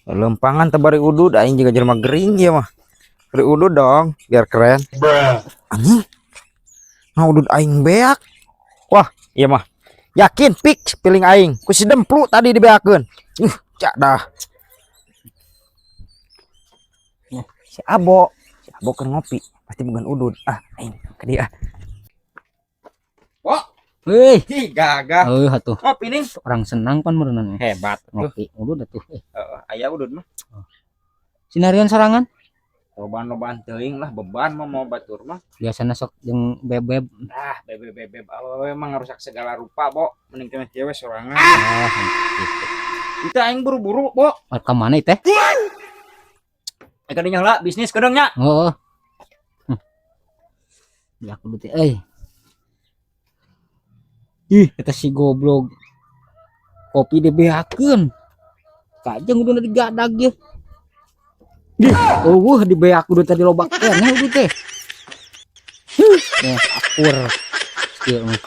Lempangan teh bari udud, aing juga jelema gering ieu mah. Bari udud dong, biar keren. Anjing. Nah, udud aing beak. Wah, ieu mah. Yakin fix piling aing. Ku si Demplu tadi dibeakeun. Cak dah. Ya, si Abo, si Abo keur ngopi, pasti bukan udud. Ah, aing ke dia. Wah, Wih, ih gagah. euy atuh. Ngopi nih. Orang senang pan meureunan. Hebat tuh. Ngopi udud atuh. Eh, Heeh, aya udud mah. Sinarian sorangan. Loban-loban teuing lah, beban mah mau batur mah. Biasana sok jeung bebeb. Ah, bebe bebe awewe emang ngarusak segala rupa, Bo. Mending kena cewek sorangan. Ah, gitu. Itu aing buru-buru, Bo. Ah, ka mana teh? Eh, kadinya lah bisnis kedeung nya. Oh. Ya aku teh euy. Ih, eta si goblok. Kopi dibeakeun. Kajeng udah digadag ye. Dih, euweuh dibeak udah tadi loba keneh udah teh. Huh, ya akur. Kieu mah.